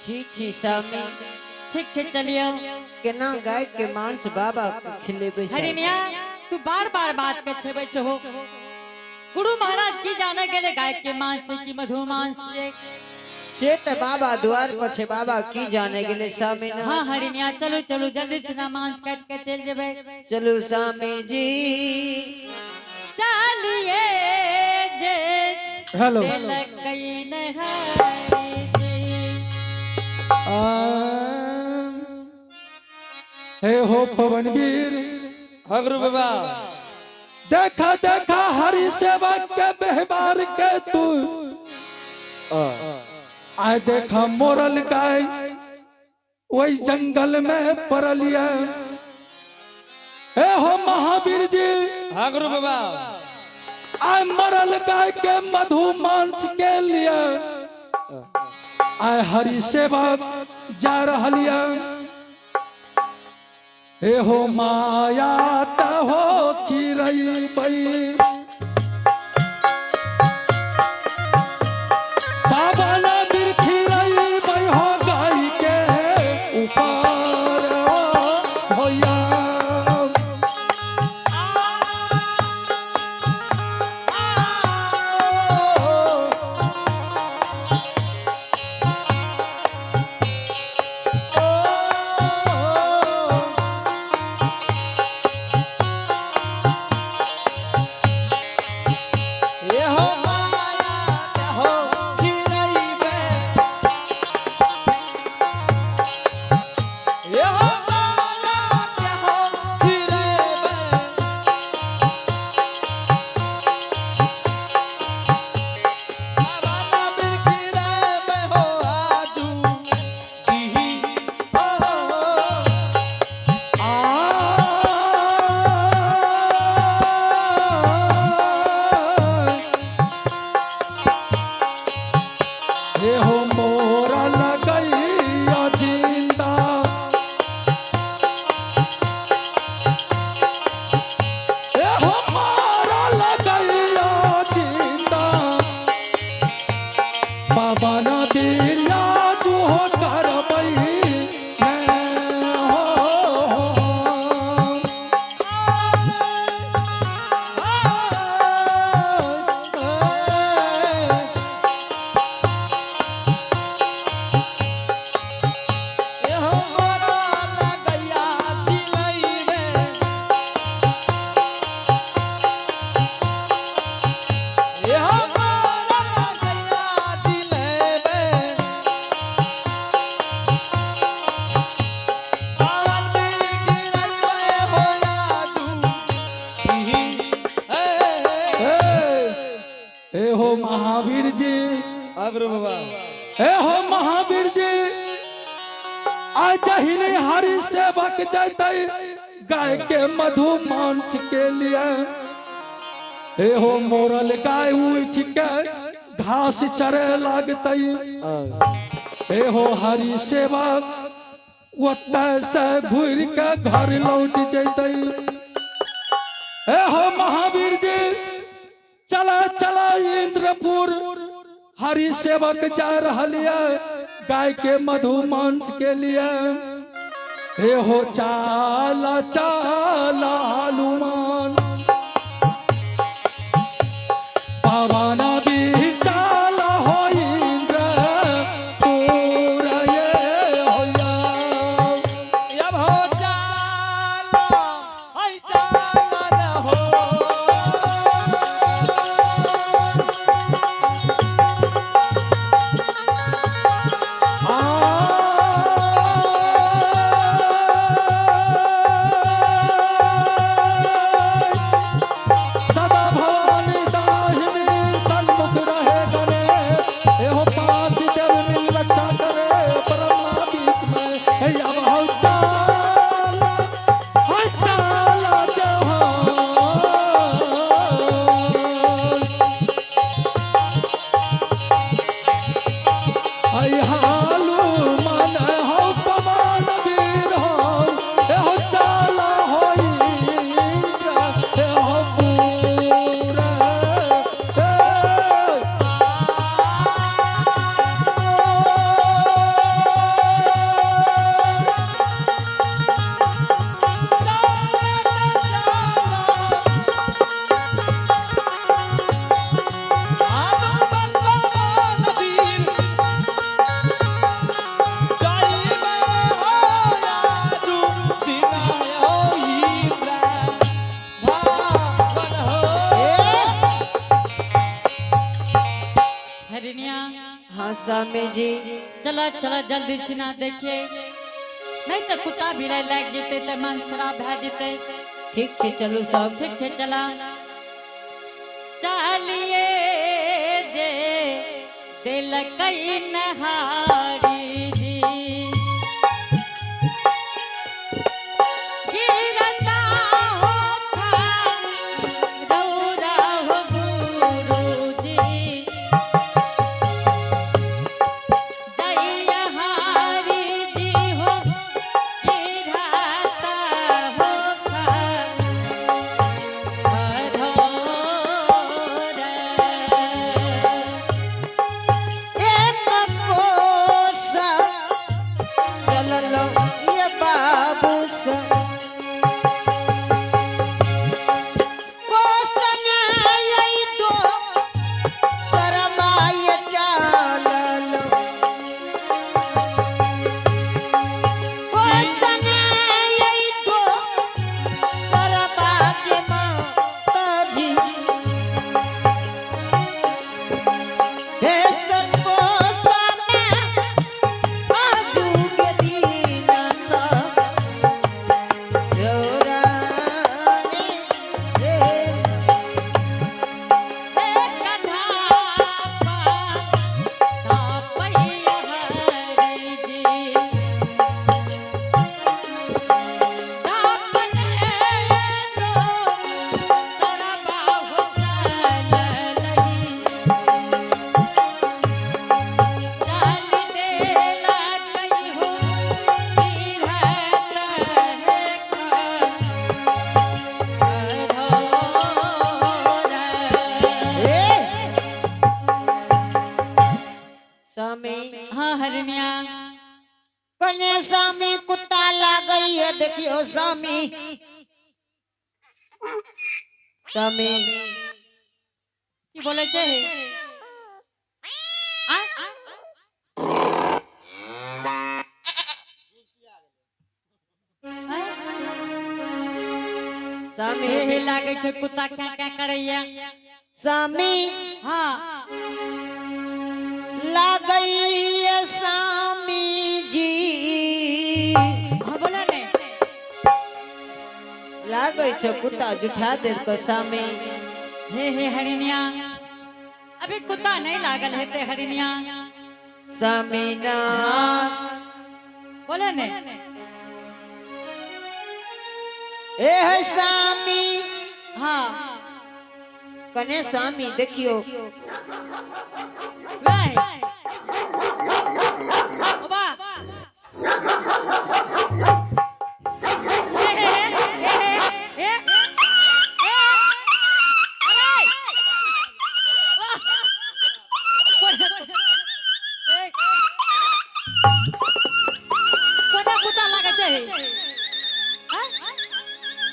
छी छी स्वामी। ठीक छै, चलियो। केना गाय के मांस बाबा के खिलेबै स्वामी? हरिनिया, तू बार बार बात के छेबै छहो। गुरु महाराज की जाने गेले गाय के मांस छै कि मधु मांस छै? से त बाबा द्वार पर छै, बाबा की जाने गेले स्वामी ना। हाँ हरिनिया, चलू चलू जल्दी से ना मांस काट के चल जेबै। चलू स्वामी जी। चलिए जे हेलो। देलकै न हरि जी। हे हो पवन वीर। हाँ गुरु बाबा। देखा देखा हरि सेवक के व्यवहार के तू आय, देखा मोरल गाय वही जंगल में पड़लिया। हे हो महावीर जी। हाँ गुरु बाबा। आय मरल गाय के मधु मांस के लिए आय हरि सेवक जा रहलिया। हे हो माया त हो की रही बई बाबा ना बिरखी रही बई हो गाय के ऊपर ओ होया। ये हो माया हो खिरैबे, ये हो माया हो खिरैबे, बाबा ना बिन खिरैबे हो आजू दीही ओ। आ हे हो मोरा लगैया जिंदा, हे हो मोरा लगैया जिंदा, बाबा ना बिरिया तू हो करबई मैं हो। ए हो महावीर जी। अग्र बाबा। ए हो महावीर जी, आ जहिने हरि सेवक जैतै गाय के मधु मांस के लिए, ए हो मोरल गाय उठ के घास चरे लागतै। ए हो हरि सेवक ओतय से घुर के घर लौट जैतै। ए हो महावीर जी, चला चला इंद्रपुर हरि सेवक जा रहल ये गाय के मधु मांस के लिए। हे हो चाला चाला हनुमान पवन भी चाला हो इंद्र ये होया। अब हो चाला आई चाला न हो। आ चला चला जल्दी छिना देखिए, नहीं तो कुत्ता बिलाई लाग जेते त मांस खराब भए जेते। ठीक छै, चलू सब। ठीक छै, चला चलिए जे दिलकै नहारी जी, गिरता हो खा रौरा हो गुरु जी, जय हारी जी हो गिरता हो खा एक कोसा चलल ये बाबू सा, कोसन आई दो शरमाय चलल, कोसन आई दो शरमा के माता जी, देश कोसा में आजू के दिन का जोरानी रे। ए स्वामी। हाँ हरनिया। कने स्वामी, कुत्ता लागई है, देखियो स्वामी। स्वामी। की बोले छै? आ? आँय? स्वामी। हे लागै छै कुत्ता क्या क्या करैया। स्वामी। हाँ। लागई है स्वामी जी। हाँ, बोला ने। लागै छै कुत्ता जुठा देलको स्वामी। हे हे हरिनिया, अभी कुत्ता नहीं लागल हेते हरिनिया। स्वामी ना। बोले ने। ए है स्वामी। हाँ। कने स्वामी, देखियो। वह ओबा, हे हे हे हे हे हे, अरे वाह, कोना कुत्ता लागै छै? हाँ?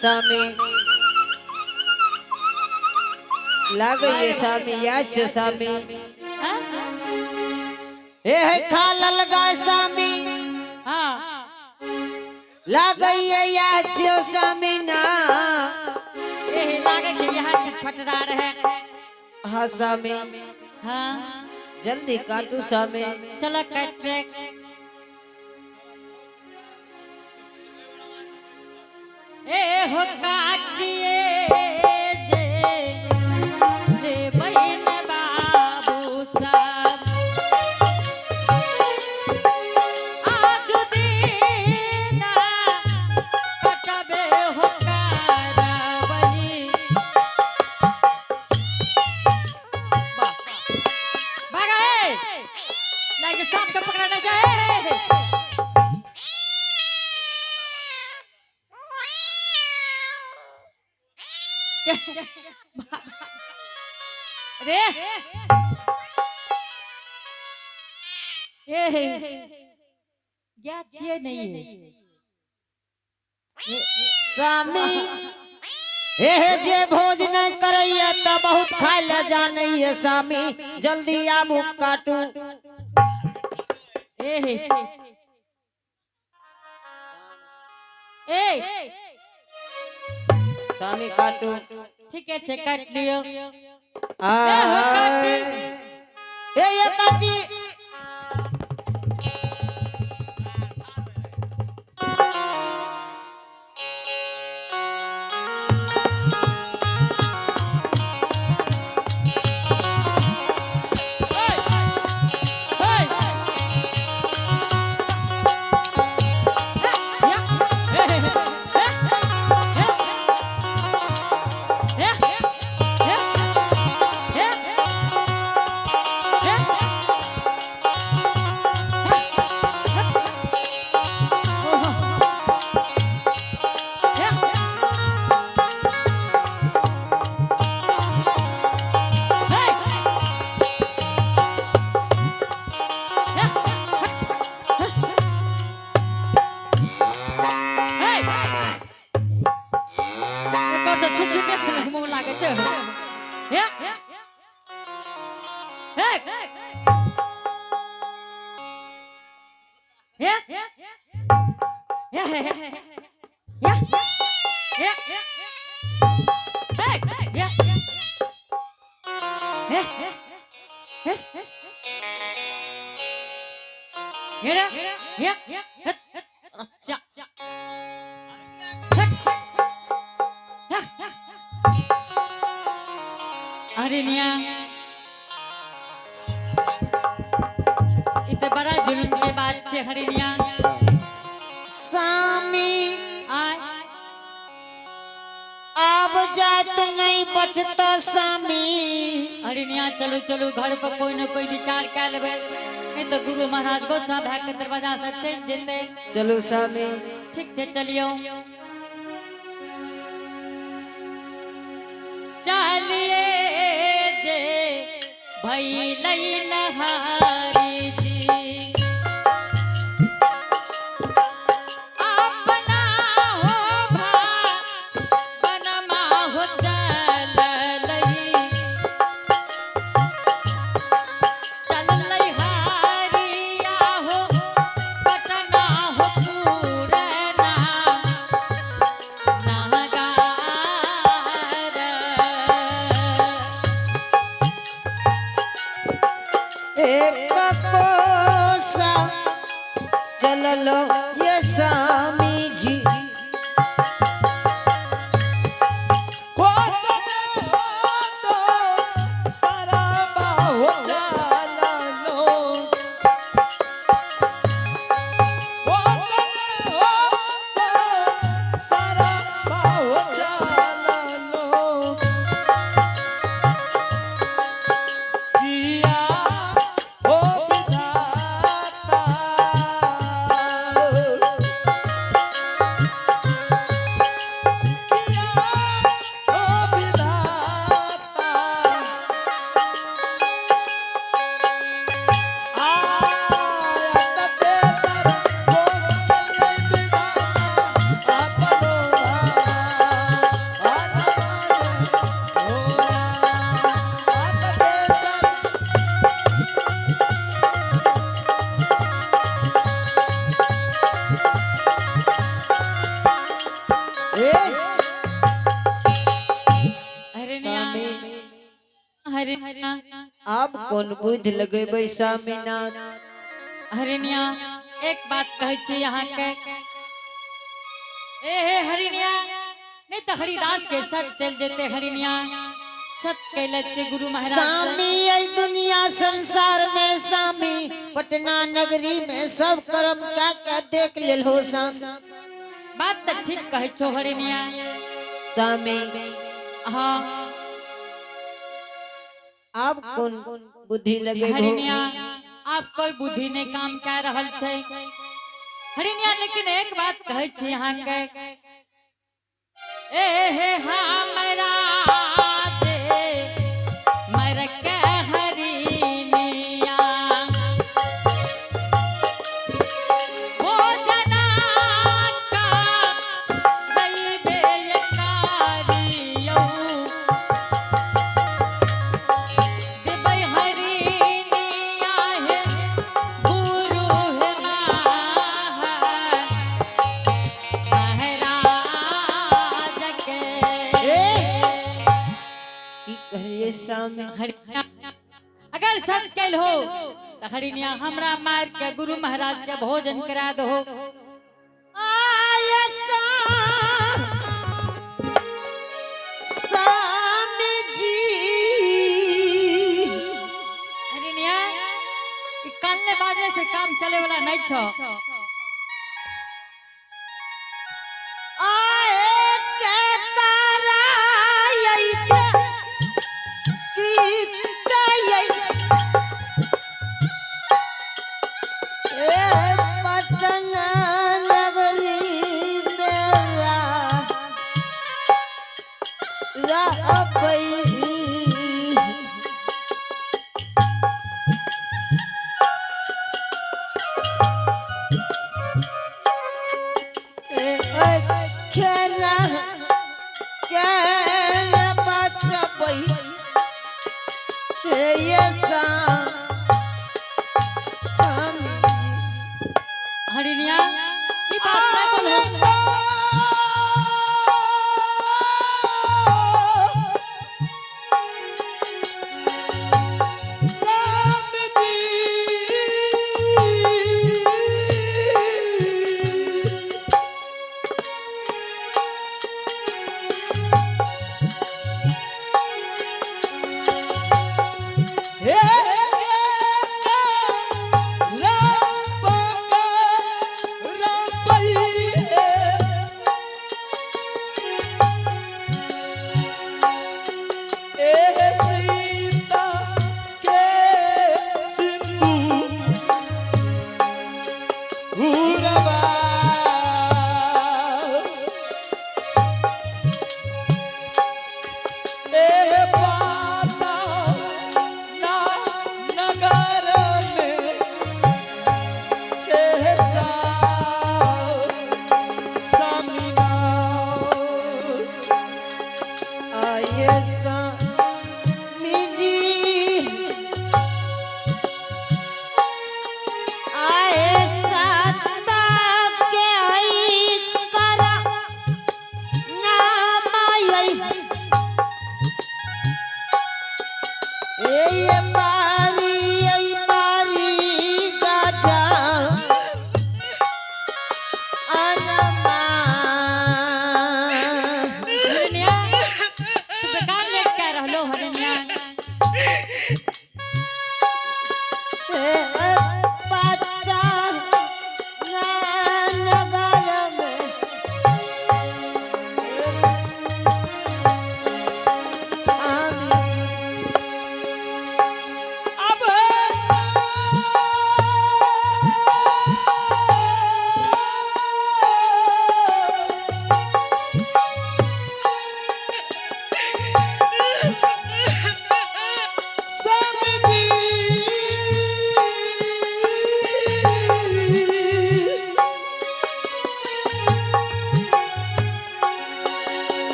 स्वामी लागै है स्वामी, याद छै स्वामी। हाँ? ए है खालल गाय स्वामी। हाँ। लागै है याद छै स्वामी ना। ए लागै छै यहाँ फटरा रहे। हाँ स्वामी। हाँ। जल्दी काटू स्वामी। चलो काट ले। ए हो काटिए जे ले बहिन बाबू साहब, आज दीना कटबे हो कारबली। वाह, भागा ए लागे सांप के पकड़ना चाहे। रे ए क्या छिए नहीं है। स्वामी, हे जे भोज नहीं करैया त बहुत खाय ले जानैया स्वामी, जल्दी आबू काटू। ए ए स्वामी, काटू। ठीक है छे, काट लियो। आ ए ये काटी। हे हे हे हे हे हे हे हे हे हे हे हे अच्छा अरे निया इ त बड़ा जुल्म के बात छे हरिनिया। स्वामी आय आब जात नहीं बचता स्वामी। हरिनिया चलू चलू घर पर कोई न कोई विचार कै लेबै, नहीं तो गुरु महाराज गोसा भए के दरवाजा से चलि जेतै। चलू स्वामी। ठीक छै चलियौ। चलिए जे भैलै नहारी जी अपना हो भा बनमा हो चललै चललै हारिया हो पटना हो पूरना नागार। एक कोसा चललो ये स्वामी जी। ए हरिनिया स्वामी हरिनिया आप कोन बुद्धि लगेबै स्वामीनाथ? हरिनिया एक बात कहै छी अहाँके, ए हे हरिनिया नहीं तो हरिदास के साथ चल जेते। हरिनिया सत कैले छे गुरु महाराज। स्वामी ऐ दुनिया संसार में स्वामी पटना नगरी में सब कर्म क्या क्या देख लेल हो स्वामी। बात तो ठीक कहै छो हरिनिया। स्वामी हाँ आप कोन बुद्धि लगेबो? हरिनिया आप कोई बुद्धि नहीं काम कर रहल छै हरिनिया, लेकिन एक बात कहै छी अहाँके, ए हे हमरा जे मर के हरिनिया हो जना का दैबे कारियौ देबै हरिनिया हे गुरु हे महाराज के। ए! की कहलिए स्वामी? हरिनिया अगर सत कैल हो तो हरिनिया हमरा मार के गुरु महाराज के भोजन करा दो। आय स्वामी जी। हरिनिया ई कानले बाजले से काम चले वाला नहीं छो। आए के करायते की कयै ए पटना नगरी मेरा रहबै। केना केना बचबै हे ये स्वामी। आये स्वामी जी, आए सत्ता के आई करा नाम आई। ए बारी आई बारी गाजा अनमा। हरिनिया, तू बेकार लेट के रहलो हरिनिया। पता नगर में आमी। अब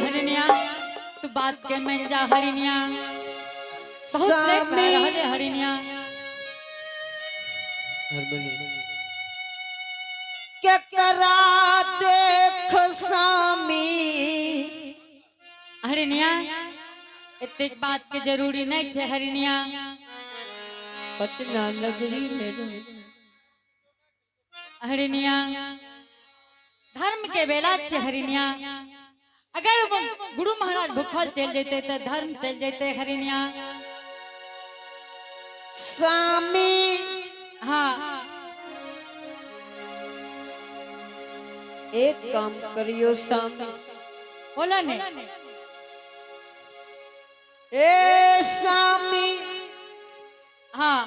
हरिनिया, तू बात के मन जा हरिनिया, बहुत लेट स्वामी। भए रहले हरिनिया। केकरा देख स्वामी। हरिनिया, एतेक बात के जरूरी नहीं छे हरिनिया। पटना नगरी में रहे। हरिनिया, धर्म के बेला छे हरिनिया। अगर गुरु महाराज भूखल चल जेते तो धर्म चल जेते हरिनिया। स्वामी। हाँ। एक काम करियो स्वामी। बोला ने। ए स्वामी। हाँ।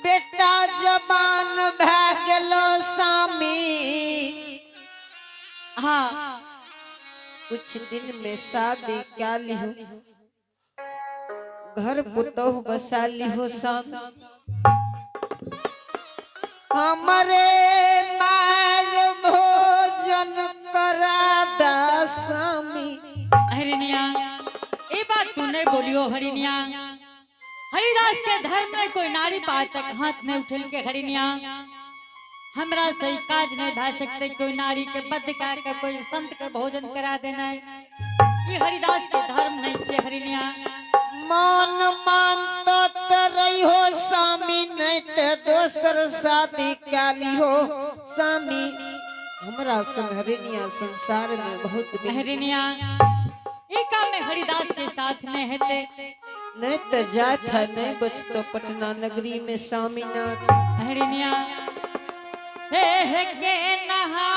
बेटा जवान भए गेलो स्वामी। हाँ। कुछ दिन में शादी क्या लिहो, घर पुतोह बसा लिहो स्वामी। हमरे मार भोजन करा दा स्वामी। हरिनिया, ये बात तू नहीं बोलियो हरिनिया। हरिदास के धर्म में कोई नारी पात तक हाथ नहीं उठल के हरिनिया। हमरा सही काज नहीं भा सकते कोई नारी के बद्ध का के कोई संत के भोजन करा देना, ये हरिदास के धर्म नहीं छे हरिनिया। मन मानत रही हो स्वामी, नहीं ते दोसर शादी क्या लिहो स्वामी। हमरा सन हरिनिया संसार में बहुत मिल। हरिनिया, ये काम में हरिदास के साथ नहीं हेते। नहीं तो जात है नहीं बचतो पटना नगरी में स्वामीनाथ। हरिनिया, हे हे के नहा